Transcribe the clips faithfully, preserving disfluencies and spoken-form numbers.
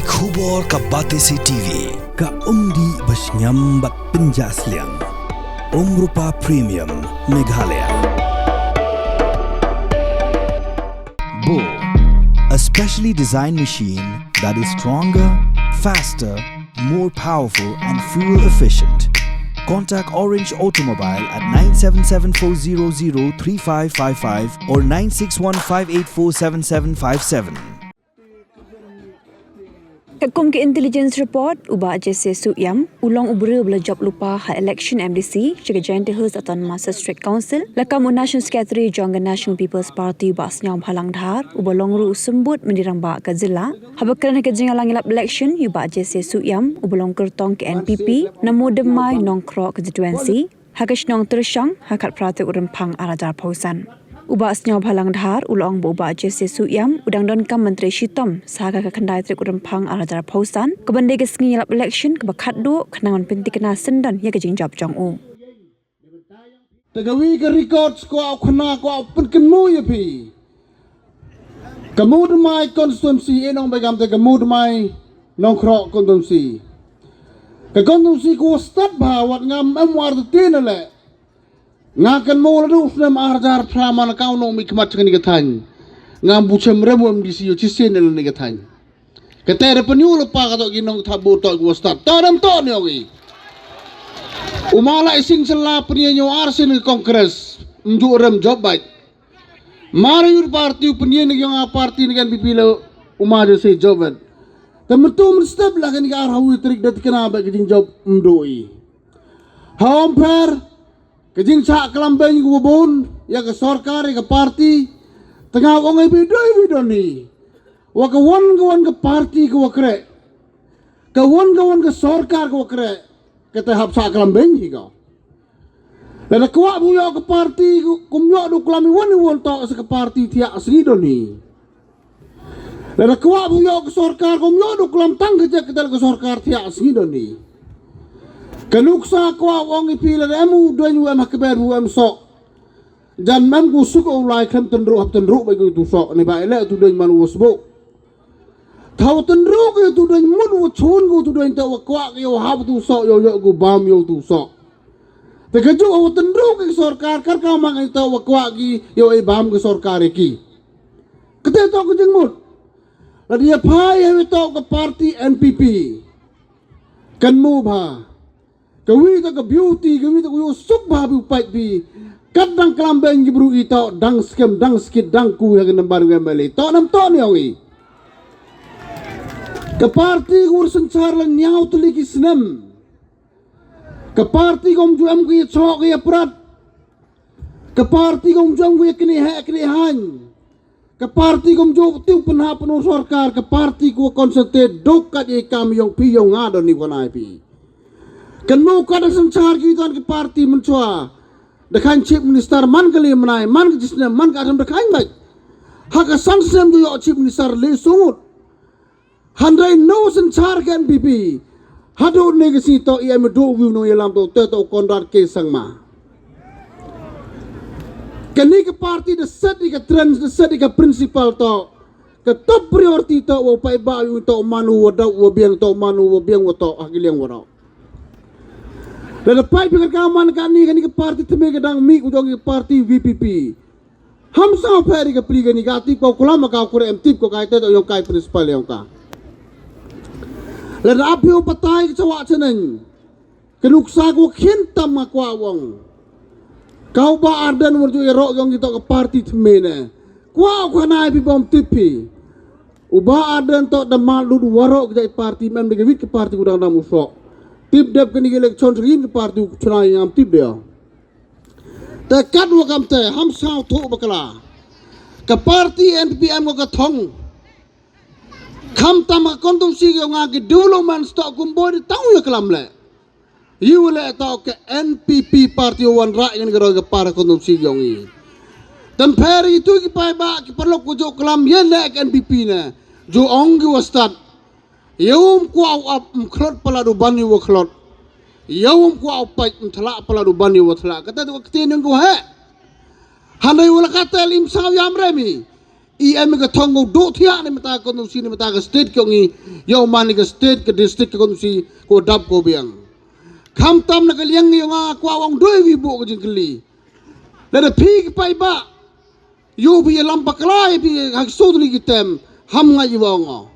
Khubor ka Batesi T V, ka umdih ba shngiam bad pynjah sliang. Umrupa Premium, Meghalaya. Bo, a specially designed machine that is stronger, faster, more powerful and fuel efficient. Contact Orange Automobile at nine seven seven four zero zero three five five five or nine six one five eight four seven seven five seven. Katkum ka intelligence report, u Bah J C Suhiam, u long u briew ba la jop lypa ha election M D C sha ka Jaintia Hills Autonomous District Council, la kam u National Secretary jong ka National People's Party, u Bah Sniawbhalang Dhar, uba long ruh u symbud mynder rangbah ka jylla. Haba kren ha ka jingïalang ïalap election ïa u Bah J C Suhiam, uba long kyrtong ka N P P, na Mawdymai, Nongkroh constituency, ha ka shnong Tyrshang, ha ka khatphra tarik u Rymphang arhajar arphew san. U Bah Sniawbhalang Dhar u la ong ba u Bah J C Suhiam u dang donkam myntri shitom sa ha ka khatkhyndai tarik u Rymphang arhajar arphew san, kaban dei ka sngi ïalap election kaba khatduh, khnang ban pynthikna syndon ïa ka jingjop jong u. Te kawi ka record kwah u khana, kwah u pynkynmaw ïa phi. Ka Mawdymai constituency, eh, nong, ba kam te ka Mawdymai Nongkroh constituency. Ka constituency ka wa stad bha, wat ngam em war te na le. Nga kynmaw la du snem arhajar phra man ka u nongmihkhmat kani ka thaiñ. Ngam bu chem rem wa M D C ïa u chisien na kani ka thaiñ. Kata da pynïoh lypa ka toh ki nongthaw vote toh ki wa stad. Toh dam toh ne ong i. U ma la ising sela pynïoh ñiew arsien ka Congress. Mjuk rem jop bait. Mara yur party u pynïoh na ki yong a party na ka N P P la u ma jong si jop bait. Te mynta mynstep la kani ka arhawi tarik da tikna bait ka jingjop mdu i. Ha ym pher ka jingshah klam beiñ ka wa bun ïa ka sorkar ïa ka party. Te nga ong i bidoi bidoni. Wa ka wan ka wan ka party ka wa kreh. Ka wan ka wan ka sorkar ka wa kreh. Kata hap shah klam beiñ hi ka. Lada kwah bu ïoh ka party kum ïoh du klam i wan i wan toh sa ka party thiah sngi don hi. Lada kwah bu ïoh ka sorkar kum ïoh du klam tang ka jek ka dal ka sorkar thiah sngi don hi. Ka nuksa kwah ong i phi lada em u don u em ha ka ber u em sok. Jan mem ku suk u lai khlem tynru hap tynru ba ku tu sok ne ba ele tu don man u sbu. Thaw tynru ke tu don mut u chun ku tu don ta wa kwah ke u hap tu sok yo yo ku bam yo tu sok. Te ka ju u tynru ke sorkar kar ka mang ta wa kwah ki yo e bam ke sorkar ki. Kete to ke jingmut. La dia phai he to ke parti N P P. Kan mu bha. Ka wi ta ka beauty, ka wi ta ka wi suk ba bi u pait bi. Kat dang klam beng ki bru i to, dang skem, dang skit, dang ku ha ka nambar wi M L A. To nam to ni awi. Ka parti ka ur synchar la nyaw tli ki snem. Ka parti ka um ju em ki chok ki aprat. Ka parti ka um ju em ki kni he kni han. Ka parti kum ju tiu pynha pynur sorkar, ka parti ku concentrate duk kat ye kam yong pi yong nga don ni wan ai pi. Kan mo ka da synchar ki don ki parti mynchwa. Da khan chief minister man ka le mnai, man ka jisnem, man ka adam da khan bai. Ha ka san snem ju yo chief minister le sungut. Handai no synchar ka N P P. Hadu ne ka si to i am do wiu no yalam to te to Conrad K Sangma. Kani ka parti da set i ka trend, da set i ka principle to. Ka top priority to wa pai ba yu to manu wa dau wa biang to manu wa biang wa to ha ki liang wa dau. Da da pai pi ka man kani kani ka parti teme ka dang mi ku jong ka parti V P P. Ham sa peri ka pri kani ka tip ko kulam ka kure em tip ko kai te to yong kai principle yong ka. Lada ap yu patai ka chawa chaneng. Ka nuksa ko khin tam ma kwa wong. Kau ba Ardent wor ju ero yong ki to ka parti tmene. Kwa ko na pi bom tip pi. U ba Ardent to da mal lut waro ka jai parti mem de ka wit ka parti ku dang dam u sok. Tip dep kani ka election rin ka parti ku chuna yam tip de. Te kat wa kam te ham saw tho bakla. Ka parti N P P M ko ka thong. Kham tam ka kontum si yong nga ki development stock kum bo di tang ya klam le. Yu le to ka N P P parti wan ra ngan ka roi ka par kontum si yong i. Tam pher i tu ki pai ba ki parlok ku jo klam ye le ka N P P ne. Jo ong ki wa start. Yawm kwah u ap mkhlot pala du ban yu wa khlot. Yawm kwah u pait mthlak pala du ban yu wa thlak. Kata tu kti nung ku he. Hanai wala kata lim saw yam remi. I em ka thong ko duh thiah ne mynta ka constituency ne mynta ka state ko ngi. Ïa u man ne ka state ka district ka constituency ko dap ko biang. Kham tam na ka liang ïa nga kwah ong doi wi buh ka jingkylli. Lada phi ki paidbah ïoh phi ïalam bakla ïa phi ha ki sutli ki tem, ham nga ïa ong.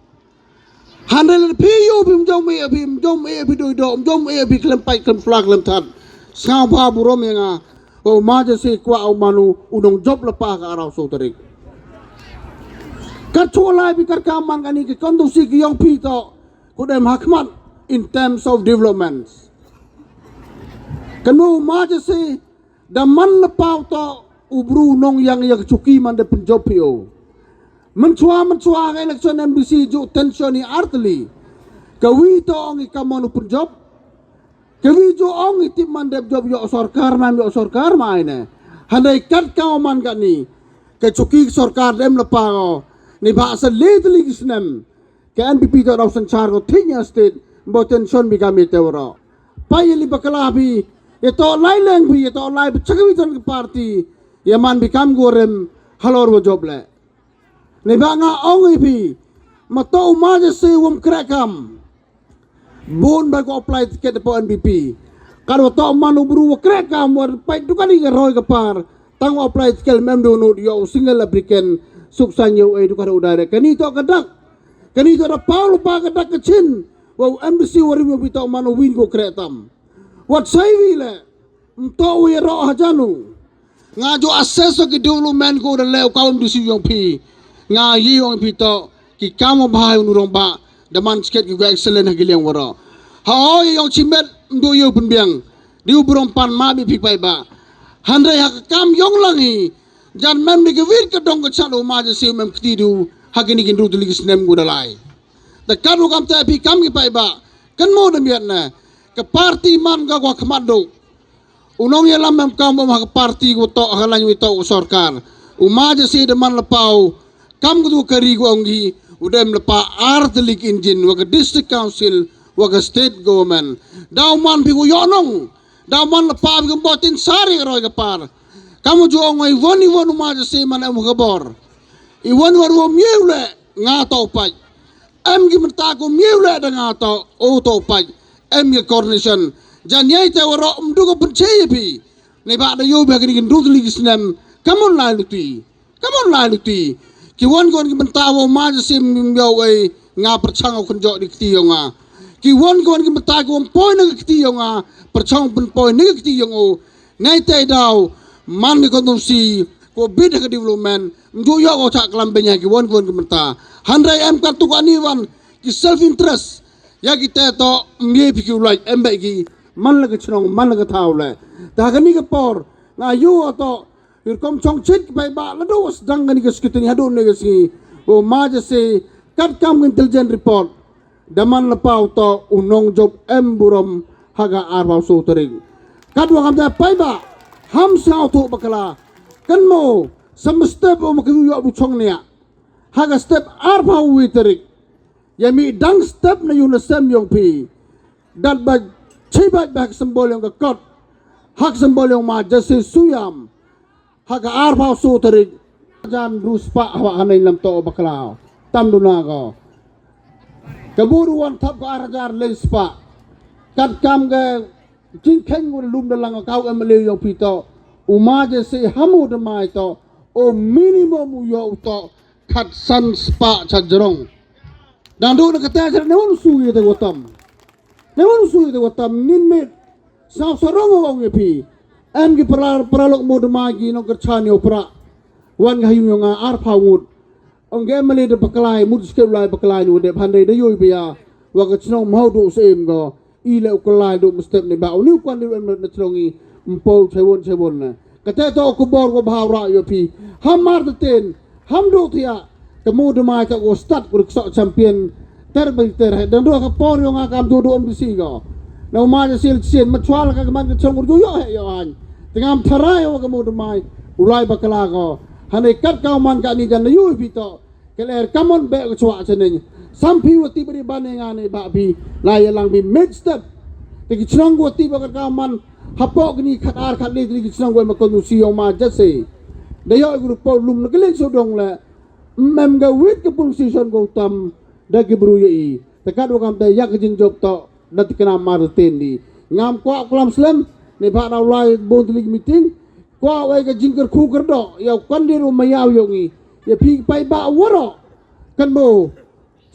Hynrei lada phi ïoh phi mjom ïa phi mjom ïa phi doi doh mjom ïa phi khlem pait khlem pla khlem that. Sngewbha burom ïa nga. U Majeshi kwah u man u nongjop lypa ka arphew saw tarik. Kat shuwa lai phi kat ka man kani ki constituency ki ong phi to. Ku dem ha khmat in terms of developments. Kano u Majeshi da man lypa u to u bru nongïang ïa ka chuki man da pynjop phi u. Mynshuwa mynshuwa ka election M D C ju tension hi artylli. Ka wi to ong i ka mon u pynjop. Ka wi ju ong i tip man dep jop ïoh sorkar man ïoh sorkar ma ai ne. Hynrei kat ka man kani. Ka chuki sorkar dem lypa ko. Ni ba sa le tylli ki snem. Ka N P P to dau synshar ko thiñ ïa state, bo tension bi kam ïa te waroh. Pait ïa li bakla phi, ïa to lai leng phi, ïa to lai ba chak wi ton ka party, ïa man bi kam ko rem, halor wa jop le. Ni ba nga ong ïa phi, ma to u Majeshi wam kreh kam. Bun ba ko apply ticket po N P P. Kan wa to man u bru wa kreh kam wa pait dukan i ka roi ka par. Tang wa apply ticket mem do no ïa u single applicant suk san ïa u ei dukan u direct. Kani to ka dak. Kani to da paw lypa ka dak ka chin. Wa u M D C wa rim ïa u bi to man u win ko kreh tam. Wat sai wi le. Mto u ïaroh hajan u. Nga ju assess ki development ko da leh u ka M D C yong phi. Nga yi yong phi to ki kam u bha u nurong ba da man sket ki excellent ha ki liang waroh. Ha o yong chimet mdo ïa u pynbiang. Di u burom pan ma bi phi pai ba. Hynrei ha ka kam yong lang hi. Jan mem di ka wit ka dong ka chat u Majeshi mem kti du ha kini kin ru tuli ki snem ko da lai. Da kat u kam te phi kam ki pai ba. Kan mo da miat na. Ka party man ka kwa khmat do. U nongïalam em kam bym ha ka party ko to ha ka lain wi to u sorkar. U Majeshi da man lypa u kam ko tu ka ri ko ong gi u dem lypa ar tylli ki engine wa ka district council wa ka state government. Da u man phi ko ïoh nong da u man lypa phi ko botin sari ka roi ka par. Kam u ju ong i won i won u Majeshi man em ka bor. I won won won mieu le nga to pait. Em ki mynta ko mieu le da nga to o to pait. Em ki coordination. Jan ïai te waroh mdu ko pynche ïa phi. Ni ba da ïoh ba kini kin ru tuli ki snem. Come on lai luti. Come on lai luti. Ki won ki won ki mynta wa Majeshi ym ïoh ei nga pyrchang u kynjoh di kti yong nga. Ki won ki won ki mynta ki won poi na ki kti yong nga pyrchang u pynpoi na ki kti yong u. Nai te daw man ni kondom si ko bit ha ka development mju ïoh ko chak klam benya ki won ki won ki mynta. Hynrei em kat tu ka ni wan ki self interest. Ïa ki te to mye phi ki u lait em bai ki man la ka chnong man la ka thaw le. Ta ka ni ka por nga yu to ir kom chong chit ki bai ba la do was dang ka ni ka skitini hadu ne ka si. U Majeshi kat kam intelligent report. Da man lypa u to u nongjop em burom ha ka arphew saw tarik. Kat wa kam da pai ba ham sngewthuh bakla. Kan mo sa mynstep u ma ka yu yu bu chong nia. Ha ka step arphew wi tarik. Ïa mi dang step na yu na sem yong phi. Dat ba chibat ba ha ka symbol yong ka kot. Ha ka symbol yong Majeshi Suyam. Ha ka arphew saw tarik. Jan ru spah hawa hanai lam to bakla. Tam duna ko. Ka buru wan thap ka ar hajar lei spah. Kat kam ka jingkheng u lum da lang ka u M L A yong phi to. U Majeshi hamu da mai to. O minimum u yo u to. Khat san spah cha jrong. Dang du na kata cha ne wan su ïa te watam. Ne wan su ïa te watam nin mit. Saw sarong ong ïa phi. Em ki para para lok mo da mai ki nong kerchan yo pra. Wan ga yu nga arphew ngut. Ong ge mali da baklai mut skep lai baklai ni wadep handai da yoi bia. Wa ka chnong mau do sem go. I le u kalai do mstep ni ba u ni u kwan ni em na chnong i. Mpo chewon chewon na. Kata to ku bor ko bhaw ra yo phi. Hamar da ten. Ham do thia. Ka mu da mai ka ko start ko rikso champion. Ter bai ter he dang do ka por yo nga kam do do M D C go. Na u mai sil sil ma chwal ka man ka chnong ko yo he yo an. Tengam tharai wa ka mu da mai. U lai bakla go. Hane kat ka man ka ni jan na yo phi to. Keler kamon be ko chwa chaneng. Sam phi wa ti bri ban nga ne ba phi la ya lang bi mid step. Te ki chnong wa ti ba ka man hapo kini khat ar khat le ti ki chnong wa ma kon si yong ma jase. Da yo group po lum na kelen so dong le. Mem ka wit ka polling station ko tam da ki bru ya i. Te kat wa kam te ya ka jingjop to da tikna mar ten di. Ngam kwah kulam slem ne ba na ulai bon tili meeting. Kwah wai ka jingkyrkhu kyrdoh ya kan di ru mayaw yong i. Ya phi pai ba waro kan mo.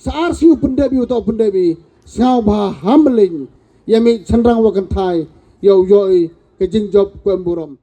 Sa ar siu pyndep yu to pyndep i. Sngau ba hamling ya mi chanrang wa kan thai ya u yo i. Ka jingjop ko em burom.